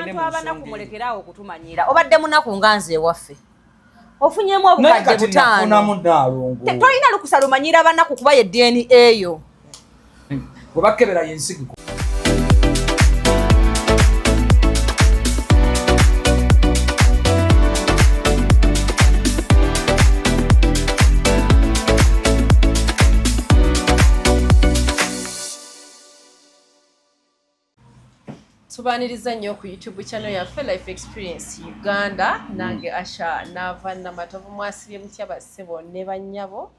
Abantu mu abanaku nsonga eyo. Mulekeraawo okutumanyiira. Obadde munaku nga nze ewaffe, ofunyemu Naye obukadde kati 5. nafunamu, Naalongo. Tolina lukusa lumanyiira banaku kuba ye DNA yo. Bwe bakebera yensigiko. Tubaniriza nnyo ku YouTube channel yaffe Life Experience Uganda. Nange Asha Naava Namatovu. Mwasibye mutya bassebo ne bannyabo?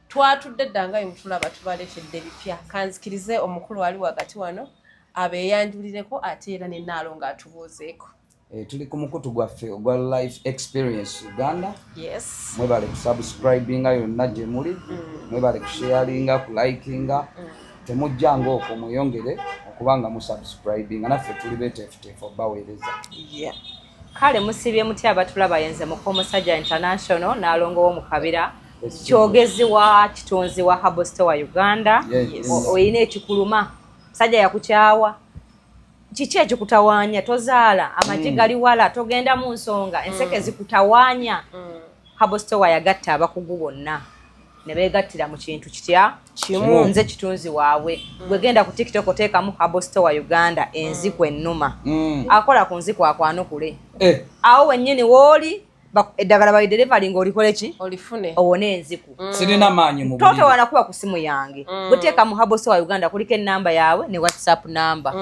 Twatudde dda nga bwe mutulaba, tubaleetedde ebipya. Kanzikirize omukulu ali wakati wano abeeyanjulireko, ate era ne Naalo ng'atubuuzeeko. Tuli ku mukutu gwaffe ogwa Life Experience Uganda. Mwebale kusubscribinga yonna gye muli, mwebale kusharinga, kulikinga. Temujjanga okwo, mweyongere okuba nga musubscribinga, naffe tuli beteefuteefu obaweereza. Kale musibye mutya abatulaba? Yenze Mukomusajja International, Naalongowo mu Kabira, kyogezi wa kitunzi wa Herbal Store Uganda. Oyina ekikuluma, musajja yakukyawa, kiki ekikutawaanya? Tozaala, amagi gali wala, togenda mu nsonga, enseke zikutawaanya. Herbal Store yagatta abakugu bonna ne beegattira mu kintu kitya? Kimu. Nze kitunzi waabwe. Gwe genda ku TikTok, oteekamu Herbal Store Uganda, enziku ennuma, akola ku nziku akwanukule. Awo wennyini wooli, eddagala balideliveringa, olikole ki? Olifune. Owone enziku. Sirina maanyi mu buliri. Totowana kuba ku simu yange. Gweteeka mu Herbal Store Uganda, kuliko enamba yaabwe ne WhatsApp namba,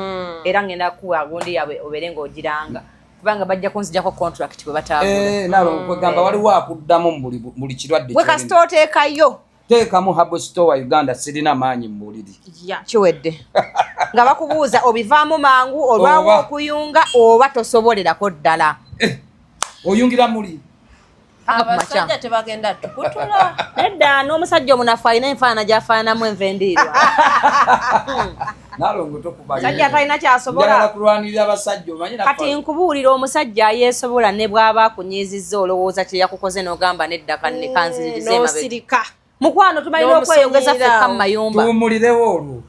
era ngenda kuwa gundi yaabwe obeere ng'ogiranga, kubanga bajja kunzijako contract bwe bataagula. Naalongo, kwegamba waliwo akuddamu mu buli kirwadde Gwe ky'olina. Kasita oteekayo Teekamu Herbal Store Uganda, sirina maanyi mu buliri. Kiwedde nga bakubuuza obivaamu mangu, olwawo Oba. okuyunga oba tosobolerako ddala. Oyungira muli. Paka ku makya. Abasajja tebagenda tukutula. Nedda, n'omusajja omunafu alina enfaanana gy'afaananamu enva endiirwa. Nalongo, tokuba. Musajja atalina Njagala kyasobola. kulwanirira abasajja, omanyi. Kati nkubuulira, omusajja ayeesobola ne bw'aba akunyiizizza, olowooza kye yakukoze n'ogamba nedda, kanne kanziririze emabega. N'osirika. Mukwano, tumalina okweyogeza ffekka mu mayumba. Tuwumulirewo olwo.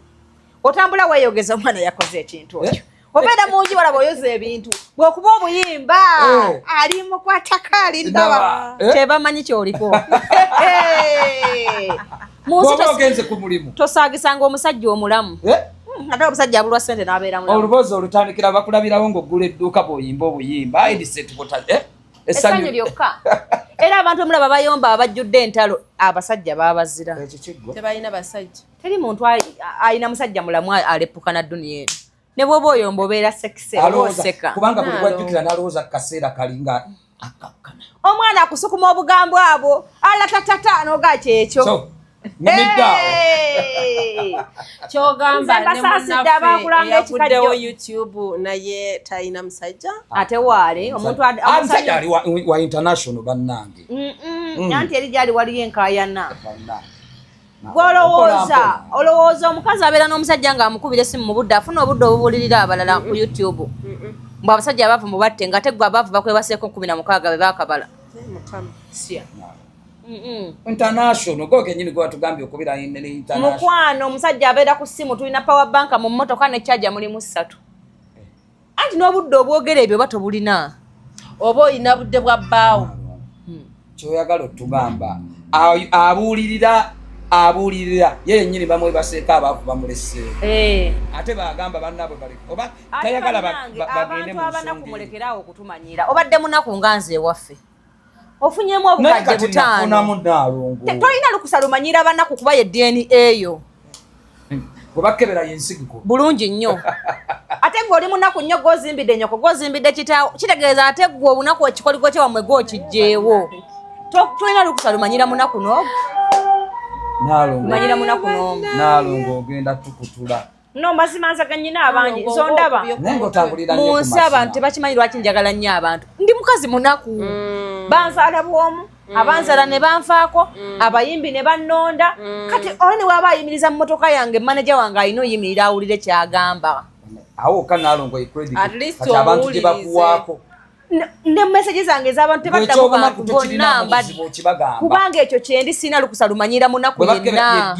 Otambula weeyogeza, omwana yakoze ekintu ekyo. Eh? Obeera mungi, walaba oyoza ebintu, bw'okuba obuyimba, ali mukwatako, ali ndaba. Ndaba. Eh? Tebamanyi kyoliko mu nsi. Bw'oba ogenze ku mulimu. Tosaagisanga omusajja omulamu. Eh? Ate omusajja abulwa sente n'abeera mulamu. Oluboozi olutandikira bakulabirawo ng'oggula edduuka, bw'oyimba obuyimba edisetbota. Essanyu lyokka. Era abantu omulaba bayomba, abajjudde entalo, abasajja babazira. Ekyo kiggwa. Tebalina basajja. Teri muntu alina musajja mulamu alepuka na duniya eno. Ne bwoba oyomba, obeera sekise oba Alowooza oseka. kubanga buli Nalo. bwajjukira n'alowooza ku kaseera kali nga akakkana. Omwana akusukuma obugambo abwo alatatata noga kyekyo. So ŋŋumidde awo. Hey! Kyogamba Nze ne mbasaasidde munnaffe abaakulanga eyaguddewo ekikajjo. YouTube naye talina musajja. Ate waale omuntu Ah, musajja ali wa international, bannange. Anti eri gyali waliyo enkaayana. Bannange. Gwolowooza, olowooza omukazi abeera n'omusajja ng'amukubira essimu mu budde, afuna obudde obubulirira abalala ku YouTube mbw abasajja abaavu mubatte, nga teggwe abaavu bakwebaseeko 16 be baakabala? Mukama. Sya. International go kenyini gwe watugambye okubira ne international. Mukwano, omusajja abeera ku ssimu, tulina power bank mu mmotoka ne charger mulimu ssatu, anti n'obudde obwogera ebyo oba tobulina. Oba olina budde bwa bbaawo. Kyoyagala otugamba abuulirira abuulirira ye yennyini bamwebaseeko, abaavu bamuleseeko. Ate bagamba bannaabwe bale oba Ate tayagala bannange, bagende abantu mu abanaku nsonga eyo. mulekeraawo okutumanyiira. Obadde munaku nga nze ewaffe, ofunyemu Naye obukadde kati 5. nafunamu, Naalongo. Tolina lukusa lumanyiira banaku kuba ye DNA yo. Bwe bakebera yensigiko. Bulungi nnyo. Ate gwe oli munaku nnyo, gwozimbidde nyoko, gwozimbidde kitaawo, kitegeeza ate gwe obunaku ekikoligo kyewammwe gwokijjeewo. Tolina lukusa lumanyira munaku n'ogu. Naalongo. Lumanyira munaku n'omu. Naalongo, ogenda tukutula. No mazima, nzaga nnyina abangi. Nalongo, Nso ndaba ng'okubye ku Naye mutwe. ng'otambulira nnyo mu ku nsi mazima. abantu tebakimanyi lwaki njagala nnyo abantu. Ndi mukazi munaku, banzaala bwomu, abanzaala ne banfaako, abayimbi ne bannonda. Kati oyo ne waba ayimiriza mu motoka yange, maneja wange alina oyimirira awulire kyagamba. Awo okka, Naalongo, ye credit At least kati abantu gye omuwulirize. bakuwaako. Ne message zange ez'abantu tebaddamu bantu bonna kubanga ekyo kyendi sirina lukusa lumanyira munaku yenna.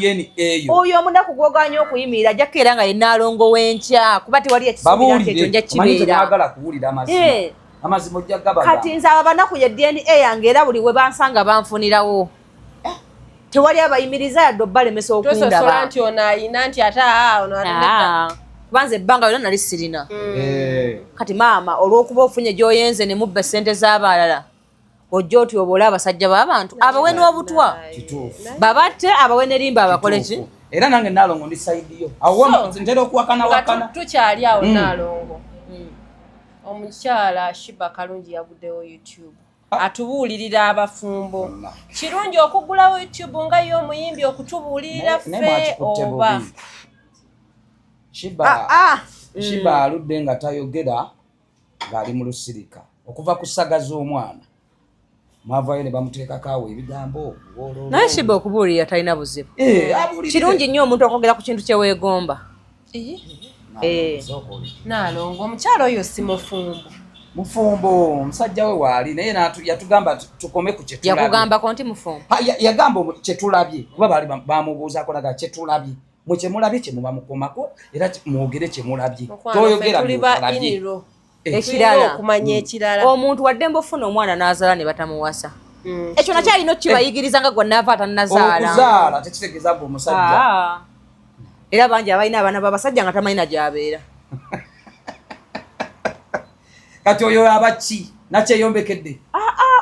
Oyo omunaku gw'ogaanye okuyimirira ajja kukeera nga ye Nnaalongo w'enkya, kuba tewali ekisuubira nti ekyo nja kibeera. Kati nze abo abanaku ye DNA yange, era buli we bansanga banfunirawo. Tewali abayimiriza yadde obbalemesa okundaba. Tososola nti ono ayina nti ate ono ate kuba nze ebbanga lyonna nali sirina. Kati maama olw'okuba ofunye gy'oyenze ne mubba essente z'abalala, ojja otyo oboole abasajja b'abantu abawe n'obutwa, babatte, abawe n'erimba, abakole ki? Era nange Naalongo ndi side yo awo, ntera okuwakana wakana. Tukyali awo, Naalongo, omukyala Sheebah Kalungi yaguddewo YouTube atubuulirira abafumbo. Kirungi okugulawo YouTube nga ye omuyimbi okutubuulirira ffe oba? Sheebah aludde nga tayogera, ng'ali mu lusirika okuva ku saga z'omwana mwavayo ne bamuteekako awo ebigambo. Naye Sheebah okubuulirira talina buzibu. Kirungi nnyo omuntu okwogera ku kintu kye weegomba. Naalongo, omukyala oyo si mufumbo? Mufumbo, omusajja we waali, naye yatugamba tukome ku kyetulabye. Yakugambako nti mufumbo? Yagamba kyetulabye, kuba baali bamubuuzaako naga kyetulabye. Mwe kyemulabye kyemuba mukomako, era mwogere kyemulabye, toyogera by'otalabye. Ekirala, okumanya ekirala, omuntu waddembe ofuna omwana n'azaala ne batamuwasa. Ekyo nakyo alina okukibayigiriza nga gwe naava atannazaala. Okuzaala tekitegeeza gwe omusajja. Era bangi abalina abaana babasajja nga tamanyi na gy'abeera. Kati oyo abaki nakyeyombekedde?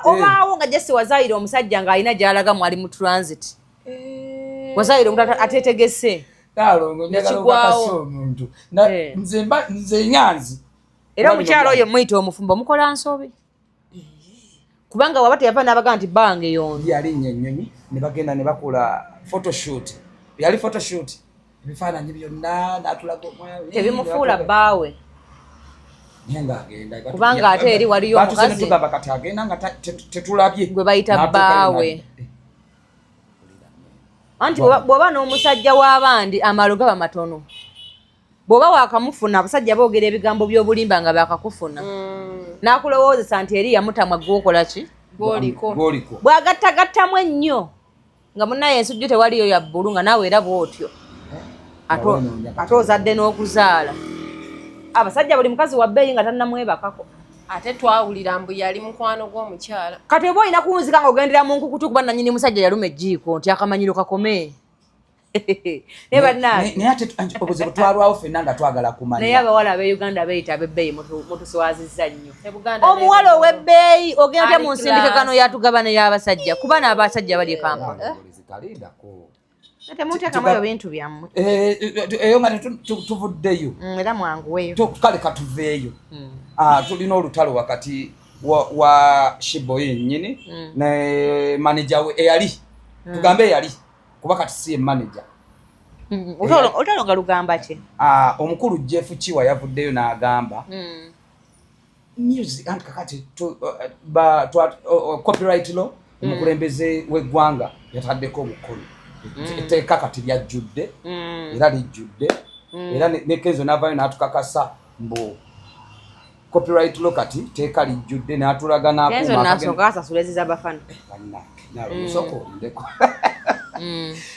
Obaawo nga jesi wazaayira omusajja ng'alina gy'alaga, mwali mu transit, wazaayira omuntu ateetegese. Nalongo, njagala okakasa omuntu nze nyanzi. Era omukyalo oyo muyita omufumbo, mukola nsobi, kubanga waba teyava n'abaga nti bange yono. Yalinnya ennyonyi ne bagenda ne bakola photoshoot, yali photoshoot, ebifaananyi byonna n'atulaga omwami. Tebimufuula bbaawe. Naye ng'agenda. Kubanga ate eri waliyo Batuze ne omukazi tugamba kati agenda nga tetulabye. Gwe bayita N'atuukayo bbaawe. Anti bw'oba n'omusajja w'abandi, amalo gaba matono. Bw'oba waakamufuna, abasajja boogera ebigambo by'obulimba nga baakakufuna, n'akulowoozesa nti eri yamutamwa, gwokola ki? Gwoliko. Gwoliko. Bw'agattagattamu ennyo nga munnaye ensujju tewaliyo ya bbulu, nga naawe era bw'otyo. Ate ozadde n'okuzaala, abasajja buli mukazi wa bbeeyi nga tannamwebakako. Ate twawulira mbu yali mukwano gw'omukyala. Kati oba olina kuwunzika nga ogendera mu nkukutu, kuba nanyini musajja yaluma ejjiiko nti akamanyiro kakome. Naye bannange, Naye ate obuzibu twalwawo ffenna nga twagala naye kumanya. Abawala ab'e Uganda beeyita ab'ebbeeyi, mutuswazizza nnyo. E Buganda Omuwala ow'ebbeeyi ogenda otya Ali mu nsindikagano class. Yatugabana y'abasajja, kuba n'abasajja bali e Kampala. Kalindako. Temuteekamu ebyo bintu byammwe. Eyo nga tuvuddeyo. Era mwanguweyo. Kale katuveeyo. Ah, tulina olutalo wakati wa Sheebah yennyini ne manager we eyali, tugambe eyali, kuba kati si ye manager. Olutalo nga lugamba ki? Ah, omukulu Jeff Kiwa yavuddeyo n'agamba music anti kakati copyright law, omukulembeze w'eggwanga yataddeko omukono, etteeka kati lyajjudde era lijjudde, era ne Kenzo n'avaayo n'atukakasa mbu copyright law kati teeka lijjudde, n'atulaga Kenzo n'akuuma nasooka asasula eziza bafana. Bannange, nalo nsooka olindeko.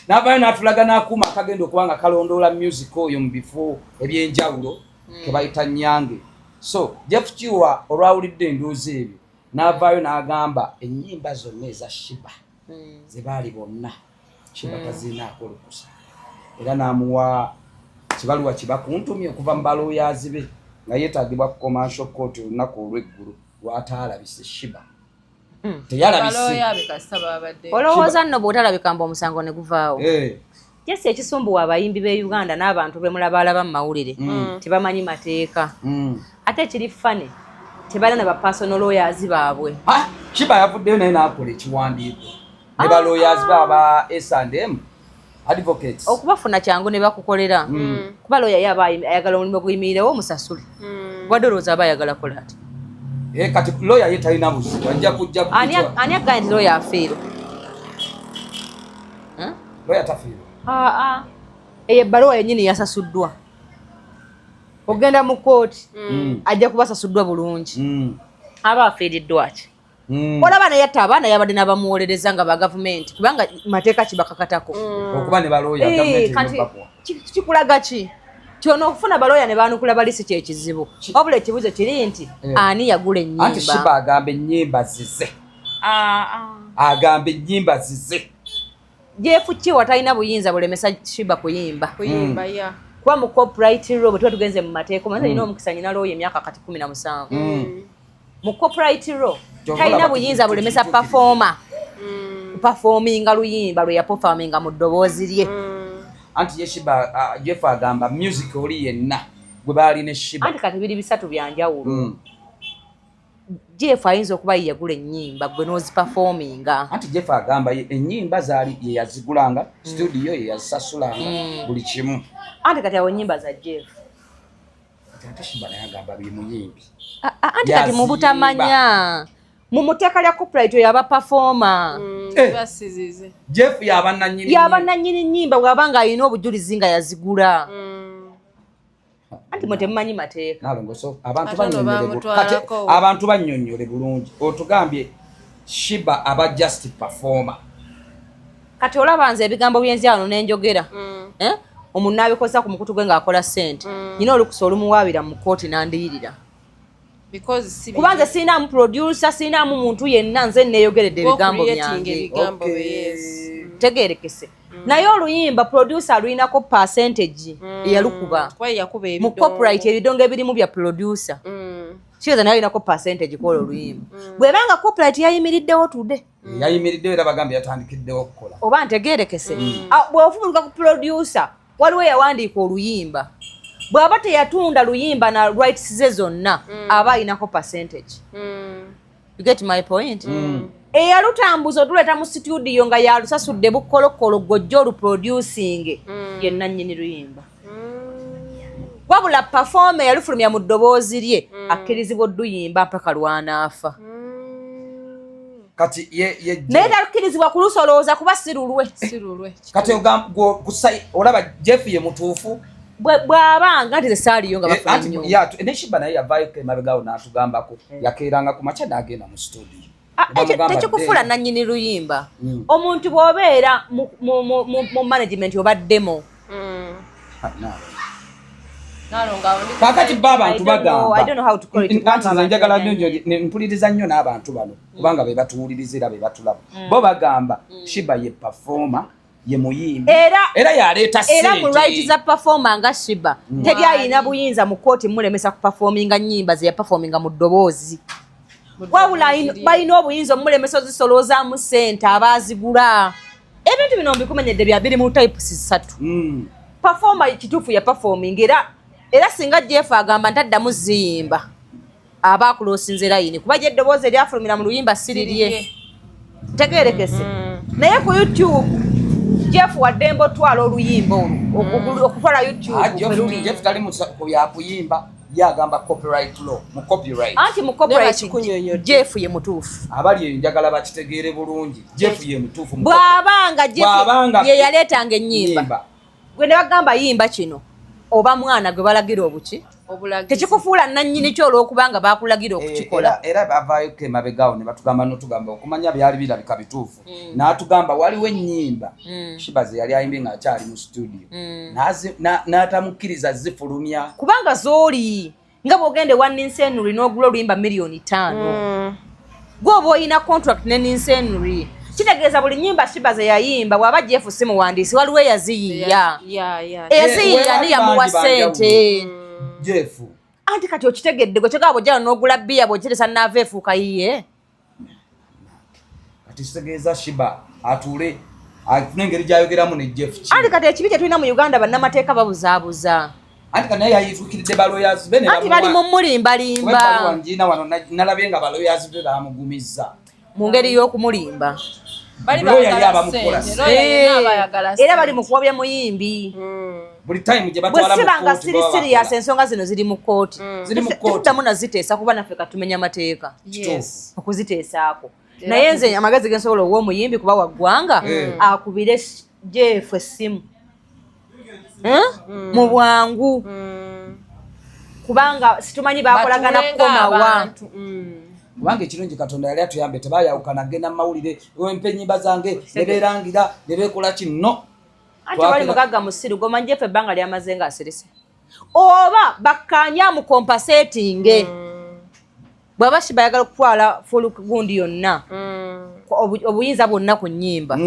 N'avaayo n'atulaga n'akuuma akagenda okuba nga kalondoola music oyo mu bifo ebyenjawulo ke bayita nyange. So Jeff Kiwa olwawulidde enduuzi ebyo, n'avaayo n'agamba ennyimba zonna eza Sheebah ze baali bonna, Sheebah tazirinaako lukusa, era n'amuwa kibaluwa kibakuntumye okuva mu balooyazi be nga yeetaagibwa ku commercial court olunaku olw'eggulu lwataalabise Sheebah teyalabise. Balooya be kasita babadde. Olowooza nno bw'otalabika mbu omusango ne guvaawo? Eh. Jesi, ekisumbuwa abayimbi b'e Uganda n'abantu bemulabalaba mu mawulire, tebamanyi mateeka. Ate ekiri funny, tebalina na ba personal lawyers baabwe. Ah, Sheebah yavuddeyo naye n'akola ekiwandiiko ne ba lawyers be aba S&M Advocates. Okubafuna kyangu ne bakukolera, kuba lawyer ye aba ayagala omulimu guyimirirewo omusasule. Wadde olowooza aba ayagala kola ati? Eh, kati lawyer ye talina buzibu, ajja kujja. Ani ani agambye nti lawyer afiirwa? Lawyer tafiirwa. Aa, eyo ebbaluwa yennyini yasasuddwa. Ogenda mu kooti, ajja kuba asasuddwa bulungi. Aba afiiriddwa ki? Olaba naye atta abaana, yabadde n'abamuwolereza nga ba gavumenti, kubanga mateeka kibakakatako. Okuba ne balooya. Eh, gavumenti kati erina. Kikulaga ki kyono okufuna balooya ne baanukula balisi kyekizibu, wabula ekibuzo kiri nti ani yagula Anti ennyimba? Sheebah agamba ennyimba zize. Ah, ah. Agamba ennyimba zize. Jeff Kiwa talina buyinza bulemesa Sheebah kuyimba. Kuyimba, ya. Kuba mu copyright law, bwe tuba tugenze mu mateeka, omanyi nina omukisa, nyina looya emyaka kati 17. Mu copyright law Kyova talina olaba buyinza bulemesa performer kuperforminga luyimba lwe yaperforminga mu ddoboozi lye. Anti ye Sheebah, Jeff agamba music oli yenna gwe baalina Sheebah. Anti kati biri bisatu byanjawulo. Jeff ayinza okuba ye yagula ennyimba, gwe n'oziperforminga. Anti Jeff agamba ennyimba zaali ye yazigulanga, studio ye yazisasulanga, buli kimu. Anti kati awo ennyimba za Jeff. Kati ate Sheebah naye agamba bye muyimbi. Ah, ah, anti kati mu Yaziyimba. butamanya mu muteeka lya copyright, oyo aba performer. Eh. Basizize. Jeff yaba nannyini. Yaba nannyini nnyimba bw'aba ng'alina obujulizi nga yazigula. Anti mwe temumanyi mateeka. Nalongo, so abantu Ate ono bannyonnyole bamutwalako. Kati abantu bannyonnyole bulungi, otugambye Sheebah aba just performer. Kati olaba nze ebigambo byenzi wano nenjogera, eh? Omuntu n'abikozesa ku mukutu gwe ng'akola ssente, nyina olukusa olumuwaabira mu kooti n'andiyirira. Because si Kuba nze sirinaamu producer, sirinaamu muntu yenna, nze neeyogeredde ebigambo creating byange. Ebigambo Okay. bye, yes. Tegerekese, naye oluyimba producer alulinako percentage eyalukuba. Kuba ye yakuba Mu ebidongo. copyright ebidongo ebirimu bya producer. Kitegeeza naye alinako percentage kwola oluyimba, bwebanga copyright yayimiriddewo tudde. Yayimiriddewo, era bagambye yatandikiddewo okukola. Oba ntegerekese? Ah, bw'ofubuluka ku producer, waliwo eyawandiika oluyimba, bw'aba teyatunda luyimba na rights ze zonna, aba alinako percentage. You get my point? Eyalutambuza otuleeta mu studio nga yalusasudde bukolokolo, gojja oluproducing, yenna nnyini luyimba. Wabula performer yalufulumya mu ddoboozi lye akkirizibwa odduyimba mpaka lwanaafa. Kati ye Naye takkirizibwa kulusolooza kuba si lulwe. Si lulwe. Kati olaba Jeff ye mutuufu. Bw'abanga nti zesaaliyo nga Eh, bafuna anti nnyo. Ne Sheebah naye yavaayo emabegawo n'atugambako yakeeranga ku makya n'agenda mu studio. Ah, Ne ekyo bamugamba, tekikufuula "Dde." nannyini luyimba. Omuntu bw'obeera mu management oba demo. Ah, no. Nalongo, awo ndi Kakati ba abantu I don't know- bagamba I don't know how to call it. Anti nze njagala Abantu nnyo mpuliriza nnyo n'abantu bano, kubanga be batuwuliriza era be batulaba. Bo bagamba Sheebah ye performer, ye muyimbi, era yaleeta Era mu right ssente. za performer nga Sheebah, teri ayina buyinza mu kooti mulemesa kuperforminga nnyimba ze yaperforminga mu ddoboozi, wabula balina obuyinza omulemesa ozisoloozaamu ssente abaazigula. Ebintu bino mbikumenyedde bya biri mu types ssatu. Performer kituufu ya performing, era singa Jeff agamba ntaddamu ziyimba, aba acrossinze line, kuba gye eddoboozi eryafulumira mu luyimba si lirye. Tegerekese, naye ku YouTube Jeff waddembe otwala oluyimba olwo okutwala Ah, YouTube kwe luli. Jeff tali ku byakuyimba, ye agamba copyright law, mu copyright. Anti mu copyright Bakikunyonyodde. Jeff ye mutuufu. Abali eyo njagala bakitegeere bulungi, Jeff ye mutuufu mu Bw'abanga Jeff Bw'abanga- ye yaleetanga ennyimba, nyimba. Gwe ne bagamba yimba kino, oba mwana gwe balagira obuki? Obulagizi. Tekikufuula nannyini kyo olw'okubanga bakulagira Eh, okukikola. Era bavaayo emabegaawo ne batugamba, notugamba okumanya byali birabika bituufu, n'atugamba waliwo ennyimba Sheebah ze yali ayimbye ng'akyali mu studio, n'atamukkiriza zifulumya. Kubanga z'oli nga bw'ogenda ewa Nince Henry n'ogula oluyimba miliyoni 5, gwe oba oyina contract ne Nince Henry, kitegeeza buli nyimba Sheebah ze yayimba, bw'aba Jeff si muwandiisi, waliwo eyaziyiya. Ya. Eyaziyiya Eh, ni yamuwa bangi banjawulo. ssente. Jeff. Anti kati okitegedde, gwe kyogaba bw'ojjala n'ogula bbiya, bw'okiresa naava efuuka yiye. Kati kitegeeza Sheebah atuule afune engeri gyayogeramu ne Jeff ki. Anti kati ekibi kye tulina mu Uganda, bannamateeka babuzaabuza. Anti kati naye yayituukiridde balawyers be ne Anti bali mu bamuwa- mulimbalimba. Kuba ebbaluwa ngiina wano, nalabye nga balawyers be bamugumizza. Mu ngeri y'okumulimba. Bali Lawyer yali baagala abamukola ssente. ssente. Lawyer yenna abayagala Era ssente. bali mu kuwabya muyimbi. Buli time gye Bwe batwala mu siba nga kkooti siri baba serious, bakola. ensonga zino ziri mu kkooti. Ziri mu kkooti. Tetuddamu naziteesa kuba naffe katumenya mateeka Yes. okuziteesaako. Naye nze amagezi gensobola owa omuyimbi, kuba wa ggwanga, akubire Jeff essimu, Eh? Mu bwangu, kubanga situmanyi bakolagana Batuule kukomawa. ng'abantu. Kubanga ekirungi Katonda yali atuyambye, tebayawukana genda mu mawulire, wempa ennyimba zange ne beerangira ne beekola kino. Anti wali mugagga musiru gomanyi Jeff ebbanga lyamaze nga asirise, oba bakkaanye amucompensatinge. Bw'aba Sheebah ayagala okutwala full gundi yonna, obuyinza bwonna ku nnyimba,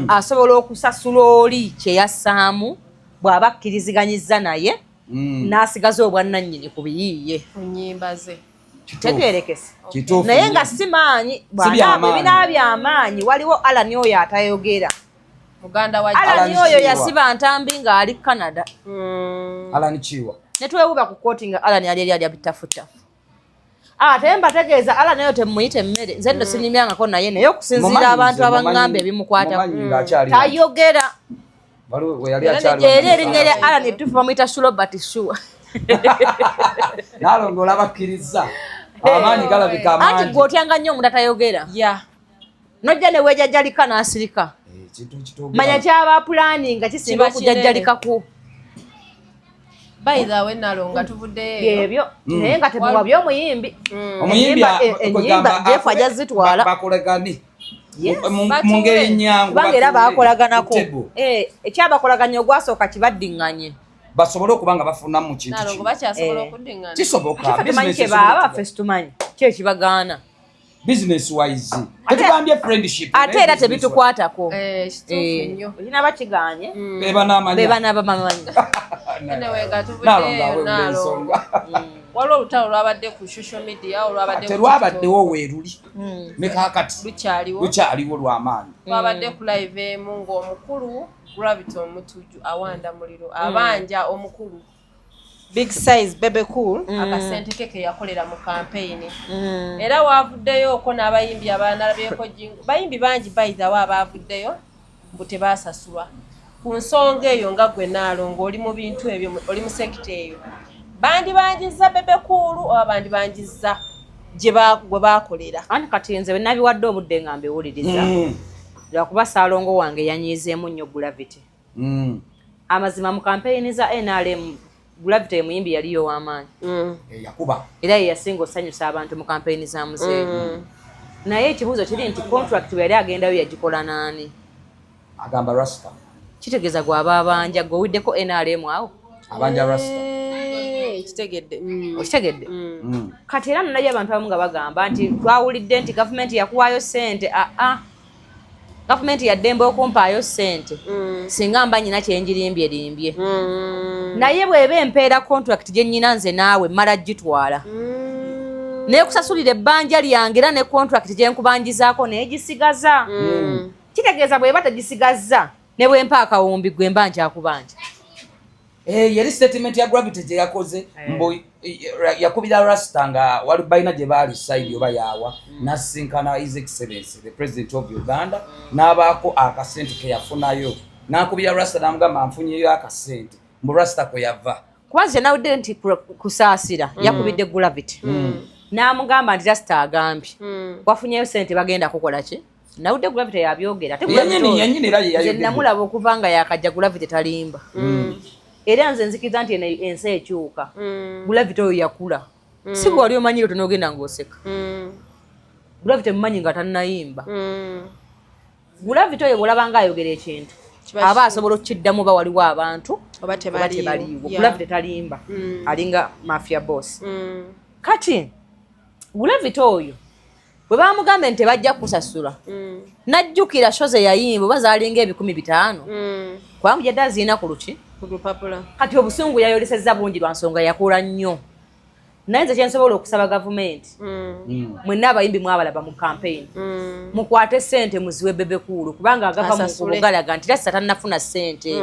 asobola okusasula oli kyeyassaamu bw'aba akkiriziganyizza naye, n'asigaza obwannannyini ku biyiiye. Ku nnyimba ze. Tegerekese. Kituufu. Naye nga si maanyi. Si byamaanyi. Ebinaba byamaanyi, waliwo Alani oyo atayogera. Muganda wa Alani Alan oyo Kiwa. Yasiba ntambi ng'ali Canada. Alan Kiwa. Ne twewuba ku kooti nga Alani ali eri alya bitafutafu. Ate mbategeeza, Alani oyo temumuyita emmere. Nze nno sinyumyangako naye, naye okusinziira Mumanyi abantu nze, abaŋŋamba ebimukwatako, mumanyi ng'akyali wano. tayogera. Waliwo we yali Era akyali Era wano. erinnya lya Alani ettuufu bamuyita Shulobert Shua. Nalongo bakkiriza amaanyi galabika Anti amangi. gwe otyanga nnyo omuntu atayogera, nojja ne weejajjalika n'asirika. Eh, ekintu ekitoogera. Manya kyaba pulaani nga kisinga Kiba okujajjalikako. By the way, Nalongo, tuvuddeyo eyo. Byebyo, naye nga temuwabye omuyimbi. Omuyimbi Ennyimba kugamba Jeff ajja zitwala. Bakolagane Yes. mu ngeri nyangu. Kubanga era batuule bakolaganako. ku table. Eh, ekyabakolaganya ogwasooka kibaddiŋŋanye. Basobole okuba nga bafuna mu kintu Nalongo, kino. bakyasobola Eh. okuddiŋŋana? Kisoboka. Ate ffe tumanyi Business kye esobola baaba, okuba. ffe situmanyi ki ekibagaana. Business wise tetugambye friendship, Ate naye era business tebitukwatako. Eh, kituufu nnyo. Ekinaba kiganye, wise. Beba n'amanya. be banaaba bamanyi. Anyway, nga Nalongo tuvuddeyo, aweebwa Nalongo, ensonga. Waliwo olutalo lwabadde ku social media, olwabadde ku Terwabaddewo, weeruli ne kaakati. Lukyaliwo. Lukyaliwo lw'amaanyi. Twabadde ku live emu ng'omukulu Gravity Omutujju awanda muliro, abanja omukulu Big Size Bebe Cool akasente ke ke yakolera mu kampeyini. Era waavuddeyo okwo n'abayimbi abanalabyeko jingo, bayimbi bangi bayitawo abaavuddeyo mbu tebaasasulwa. Ku nsonga eyo, nga gwe Naalongo oli mu bintu ebyo, oli mu sector eyo, bandibanjizza Bebe Cool oba bandibanjizza gwe baakolera? Anti kati nze nabiwadde obudde nga mbiwuliriza, lwakuba Saalongo wange yanyiizeemu nnyo Gravity. Amazima, mu kampeyini za NRM, Gravity ye muyimbi yaliyo ow'amaanyi. Eh, yakuba. Era ye yasinga osanyusa abantu mu kampeyini za muzeeyi. Naye ekibuuzo kiri nti contract bwe yali agendayo yagikola naani? Agamba Rasta. Kitegeeza gwaba abanja gwe owiddeko NRM awo. Abanja Rasta. Eh, kitegedde. Okitegedde? Kati era nalabye abantu abamu nga bagamba nti twawulidde nti gavumenti yakuwaayo ssente. Aa, gavumenti yaddembe okumpaayo ssente singa mba nyina kyenjirimbye limbye, naye bw'eba empeera contract gye nnyina nze naawe, mmala gitwala nekusasulira ebbanja lyange, era ne contract gye nkubanjizaako neegisigaza. Kitegeeza bw'eba tegisigazza, ne bwempa akawumbi, gwe mba nkyakubanja. Eh, yeri statement ya Gravity gye yakoze mbu yakubira Rasta nga wali balina gye baali side oba yaawa, nasinkana His Excellency the President of Uganda, n'abaako akasente ke yafunayo, n'akubira Rasta n'amugamba nfunyeyo akasente, mbu Rasta kwe yava. Kuba nze nawudde nti Kusaasira yakubidde Gravity n'amugamba nti Rasta agambye wafunyeyo sente, bagenda kukola ki? Nawudde Gravity yabyogera. Ate Gravity Yennyini, oyo, yennyini era ye nze yayogedde. Namulaba okuva nga yakajja, Gravity talimba. Era nze nzikiriza nti eno ensi ekyuka. Gravity oyo yakula, si bwe wali omanyire tonogenda ng'oseka. Gravity mumanyi nga tannayimba. Gravity oyo bw'olaba nga ayogera ekintu, Kiba aba asobola okukiddamu oba waliwo abantu oba oba tebaliiwo. tebaliiwo. Gravity talimba, alinga mafia boss. Kati Gravity oyo bwe bamugambye nti tebajja kusasula, najjukira show ze yayimba oba zaalinga 500,000, kubanga gyadde aziina ku luki? Ku lupapula. Kati obusungu yayolesezza bungi lwa nsonga yakula nnyo. Naye nze kyensobola okusaba gavumenti, mwenna abayimbi mwabalaba mu campaign, mukwate sente muziwe Bebe Cool, kubanga agava mu Asasule. galaga nti Rasta tannafuna sente.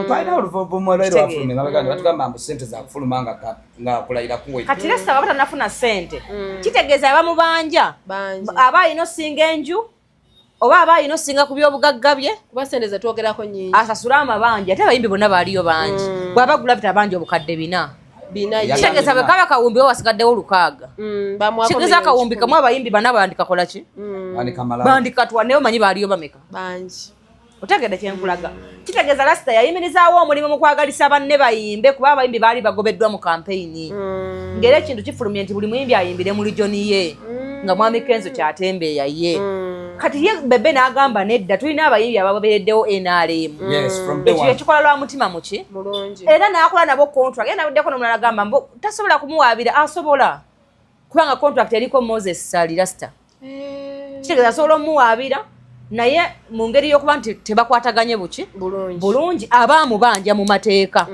Twalina oluvuvumu olwali Kitegeera. lwafuluma emabega nga batugamba mbu sente zakufuluma nga kulayira kuwedde. Kati Rasta baba tannafuna sente, kitegeeza abamubanja Bangi. aba alina osinga enju oba aba alina osinga ku byobugagga bye. Kuba sente zetwogerako nyingi. Asasule amabanja. Ate abayimbi bonna baaliyo bangi. Bw'aba Gravity abanja 400,000, 400 Yagambye kitegeeza bwe kaba kawumbi oba wasigaddewo 600. Bamuwako Kitegeeza miliyoni akawumbi 100. kamu abayimbi bana bandikakola ki? Bandika malala. Bandikatwa, naye omanyi baaliyo bameka? Bangi. Otegedde kyenkulaga? Kitegeeza Lasita yayimirizaawo omulimu mu kwagalisa banne bayimbe, kuba abayimbi baali bagobeddwa mu kampeyini, ng'era ekintu kifulumye nti buli muyimbi ayimbire mu region ye. Nga mwami Kenzo kyatembeeya ye. Kati ye Bebe n'agamba nedda, tulina abayimbi ababeereddewo NRM. Yes, from day Ekyo one. ekikola lwa mutima muki? Mulungi. Era n'akola nabo contract. Era nabuddeko n'omulala agamba mbu tasobola kumuwaabira, asobola. Kubanga contract eriko Moses Ssali Rasta. Kitegeeza asobola omuwaabira naye mu ngeri y'okuba nti tebakwataganye buki? Bulungi. Bulungi, aba amubanja mu mateeka.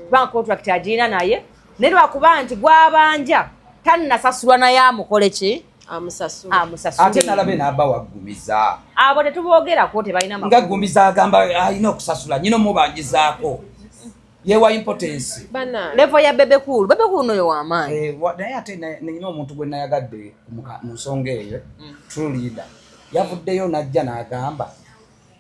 Kubanga contract agirina naye, naye lwakuba nti gw'abanja tannasasulwa naye amukole ki? Amusasule. Amusasule. Ate nalabe n'aba waggumiza. Abo tetuboogerako, tebalina Nga makulu. ggumiza agamba alina okusasula, nyina omubanjizaako. Yewa importance. Bana. Level ya Bebe Cool. Bebe Cool noyo w'amaanyi. Naye ate nina omuntu gwe nayagadde mu nsonga eyo, true leader. Yavuddeyo n'ajja n'agamba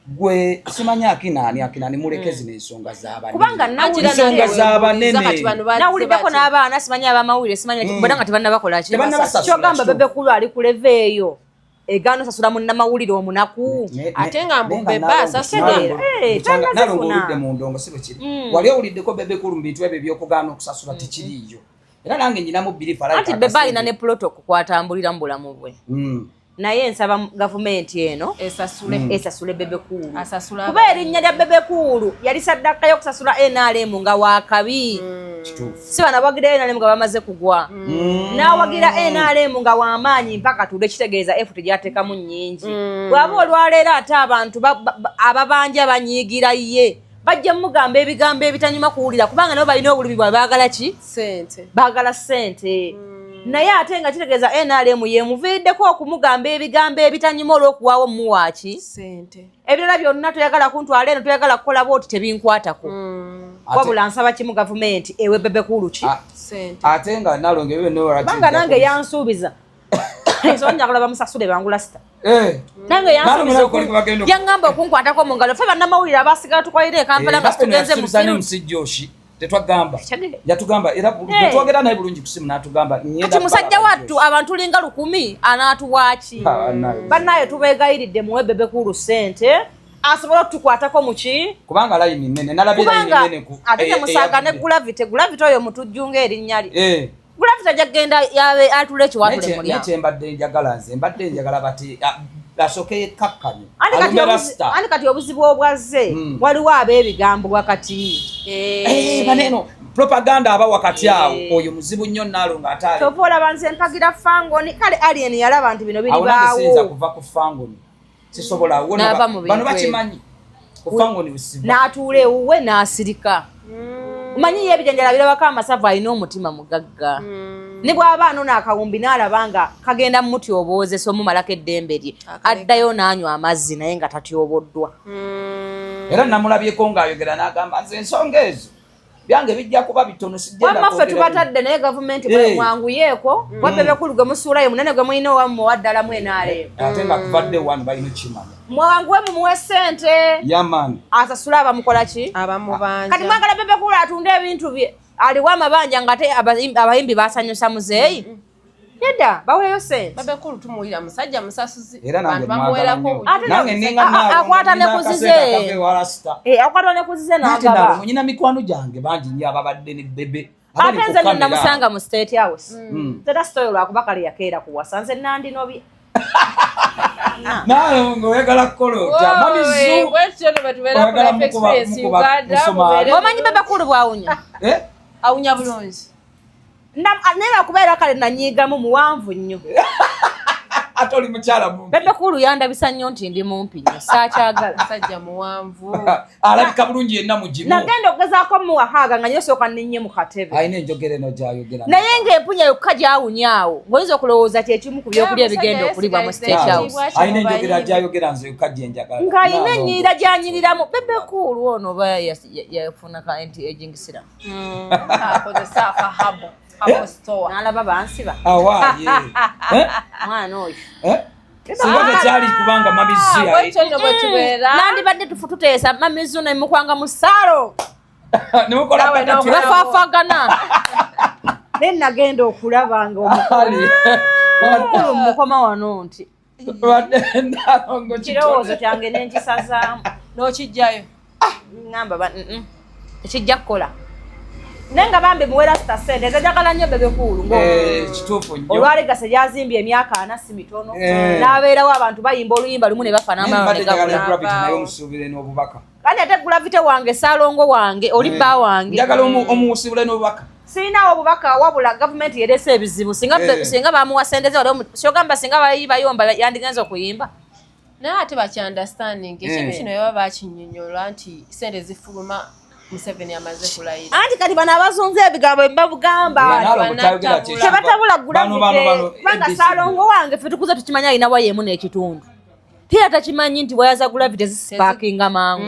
gwe simanyi akinaani akinaani muleke zino ensonga z'abanene. Kubanga Ensonga z'abanene. Nawuliddeko n'abaana simanyi abamawulire simanyi bonna nga tebannabakola ki? Tebannabasasula, Kyogamba kituufu. Bebe Cool ali ku level eyo egaana osasula munnamawulire omunaku. Ate nga mbu Bebe asasula. Tannazifuna. Nalongo oludde mu ndongo si bwe kiri. Wali owuliddeko Bebe Cool mu bintu ebyo eby'okugaana okusasula? Tekiriiyo. Era nange nyinamu bbiri fala. Anti Bebe alina ne protocol kwatambulira mu bulamu bwe. Naye nsaba gavumenti eno Esasule. Esasule Bebe Cool. Asasula. Kuba erinnya lya Bebe Cool yali saddaka y'okusasula NRM nga wakabi. Kituufu. Si bano abawagira NRM nga bamaze kugwa. N'awagira NRM nga w'amaanyi mpaka tule, kitegeeza F tegyateekamu nnyingi. Bw'aba olwaleero ate abantu ababanja banyiigira ye, bajja mugamba ebigambo ebitanyuma kuwulira kubanga nabo balina obulumi bwabwe, baagala ki? Sente. Baagala ssente. Naye ate nga kitegeeza NRM yemuviiriddeko okumugamba ebigambo ebitanyuma olw'okuwaawo muwaaki? Sente. Ebirala byonna toyagala kuntwala eno, toyagala kukola bwoti, tebinkwatako. Wabula nsaba kimu, gavumenti ewe Bebe Cool ki? Sente. Ate nga nalongo ebyo byonna Kubanga nange yansuubiza ensonga, njagala bamusasule bangula sita. Nange Nalongo yansuubiza nalongo bagenda yaŋŋamba okunkwatako mu ngalo, ffe bannamawulire abasigala tukolera e Kampala nga tugenze mu field. Musijjoshi tetwagamba. Kitegeere. Yatugamba era twogera naye bulungi kusimu n'atugamba Kati musajja wattu abantu linga 1000 anaatuwaaki? Bannaye tubeegayiridde, muwe Bebe Cool ssente asobole otukwatako muki? Kubanga layini nene, nalabye layini Kubanga nene ku ate temusaaga ne Gravity. Gravity oyo mutujju ng'erinnya lye. Gravity ajja kugenda yabe atule ekiwaatule Naye mulyango. kyembadde njagala, nze mbadde njagala bati asooke yekkakkanye Anti kati alume rasta. Anti kati obuzibu obwazze, waliwo ab'ebigambo wakati. Baneeno propaganda aba wakati awo, oyo muzibu nnyo naalongo ate ali Kyova olaba nze mpagira Fangoni. Kale Alien yalaba nti bino Awo nange siyinza biribaawo. kuva ku Fangoni, sisobola awo. N'ava mu bintu Bano ebyo. bakimanyi ku Fangoni busiba. N'atuula ewuwe n'asirika. Omanyi ye ebijanjala birabako amasavu, alina omutima mugagga. Ne bw'aba anona akawumbi n'alaba nga kagenda mutyoboozesa omumalako eddembe lye, addayo n'anywa amazzi naye nga tatyoboddwa. Era namulabyeko ng'ayogera n'agamba nze ensonga ezo byange bijja kuba bitono, sigenda Wamma ffe kwogera. tubatadde, naye gavumenti mwanguyeeko wa Bebe Cool gwe musuulayo munene gwe mulina owammwe owaddalamu NRM. Ate nga kuvadde wano balina okimanya. Mwanguwe mumuwe ssente Yaman. asasule abamukola ki? Abamubanja. Kati mwagala Bebe Cool atunde ebintu bye aliwo amabanja nga ate abayimbi basanyusa muzeeyi? Nedda, baweeyo sente. Bebe Cool tumuwulira musajja musasuzi. Era nange Abantu bamuwerako mwagala nnyo. obujulizi. Ate Nange ninga akwata ne nina ku zize. akasente akava ewa Rasta. Akwata ne ku zize Nate n'agaba. nalongo nyina mikwano gyange bangi nnyo ababadde ne Bebe abali Ate ku nze nno kamera. namusanga mu State House. Tera sitoyo lwakuba kale yakeera kuwasa, nze nandinobye. Nalongo oyagala kukola otya mamizu? Bwetutyo ne bwe tubeera ku Oyagala Life Experience mukuba Uganda, musumaali. Omanyi Bebe Cool bwawunya? Eh? Awunya bulungi. Naye lwakubeera kale nanyiigamu, muwanvu nnyo. Ate oli mukyala mumpi. Bebe Cool yandabisa nnyo nti ndi mumpi nnyo, saakyagala. Musajja muwanvu. Alabika bulungi yenna mugimu. Nagenda okugezaako muwa hug nga nyo sooka nninnye mu katebe. Alina enjogera eno gyayogera. Naye ng'empunya yokka gyawunya awo ng'oyinza okulowooza kyekimu ku byokulya ebigenda okulibwa mu State House. Alina enjogera gyayogera, nze yokka gyenjagala. Ng'alina ennyirira gyanyiriramu. Bebe Cool ono oba yafuna ka anti aging serum? Akozesa akahabo habo store. N'alaba bansiba. Awaaye. Eh? Mwana oyo. Eh? Singa tekyali kubanga mamizu Bwetutyo nno bwe tubeera. Nandibadde tufu tuteesa mamizu nemukwanga mu ssaalo. Nemukola Nawe patati. Bafaafagana, naye nagenda okulaba nga Ali. omukulu mukoma wano nti Badde nalongo kirowoozo kyange nenkisazaamu. N'okijjayo. Ŋŋamba tekijja kukola. Naye nga bambi muwera sita sente nze njagala nnyo Bebe Cool ngo Eh, kituufu nnyo. Olwalegase gyazimbye emyaka 40 si mitono, Eh. n'abeerawo abantu bayimba oluyimba lumu ne bafa Naye n'amala mbadde ne njagala gabula. Gravity naye omusuubire n'obubaka. Kandi ate Gravity wange, Saalongo wange, oli bba wange. Njagala omusuubire n'obubaka. Sirinawo obubaka, wabula gavumenti yereese ebizibu. Singa Eh. singa bamuwa sente ze wali kyogamba singa bayomba yandigenza okuyimba. Naye ate bakyunderstanding ekintu Eh. kino, baba bakinyonyola nti sente zifuluma Museveni amaze kulayira. Anti kati bano abazunza ebigambo babugamba Nalongo tayogera Banatabula. kye tebatabula. Bano, bano, bano, Gravity kubanga ABC. Saalongo wange ffe tukuze tukimanya alina waya emu n'ekitundu, tera takimanyi nti waya za Gravity zisipaakinga mangu.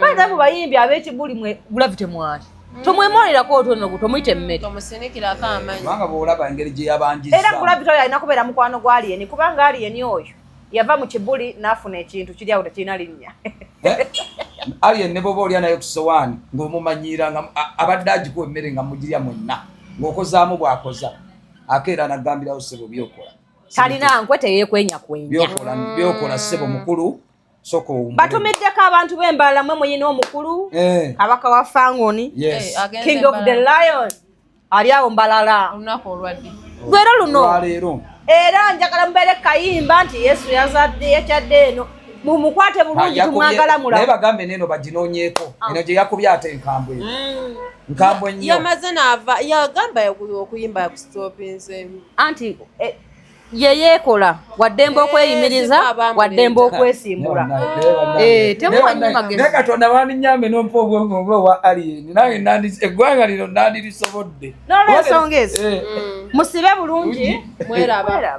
Baza mu bayimbi ab'ekibuli mwe Gravity mwali tomwemolerako otono tomuyita emmere. Tomusinikirako amanyi. Kubanga bw'olaba engeri gye yabanjizza. Era Gravity oyo alina kubeera mukwano gwa Alien, kubanga Alien oyo yava mu kibuli n'afuna ekintu kiri awo tekirina linnya. Eh? Alien ne bwoba olya naye ku sowaani ng'omumanyiira nga abadde agikuwa emmere nga mugirya mwenna ng'okozaamu bw'akoza akeera nagambirawo, "Ssebo, byokola Talina nkwe, teyeekwenyakwenya. Byokola ssebo mukulu, soka owummule." Batumiddeko abantu b'embala mwe muyina omukulu, Eh, kabaka wa Fangoni, yes. Eh, agenze king of the Mbarara. lion ali awo Mbalala. Olunaku olwadde. Lwero luno. Olwaleero. Era njagala mubeere kayimba nti Yesu yazadde yakyadde eno, mumukwate bulungi, tumwagala. Naye Mulamu. bagambe neeno baginoonyeeko eno gye yakubye ate enkambwe eno. Nkambwe nnyo. Yamaze naava yagamba okuyimba yakusitopinze. Anti ye yeekola waddembe okweyimiriza, Eh, si abamuleeta. waddembe okwesimbula. Eh, temuwa nnyo magezi. Naye Katonda bandinyambe nompa obwongo nga obwa Alien, nange eggwanga lino nandirisobodde. N'olwensonga ezo, Eh. musibe bulungi. Mweraba. Mweraba.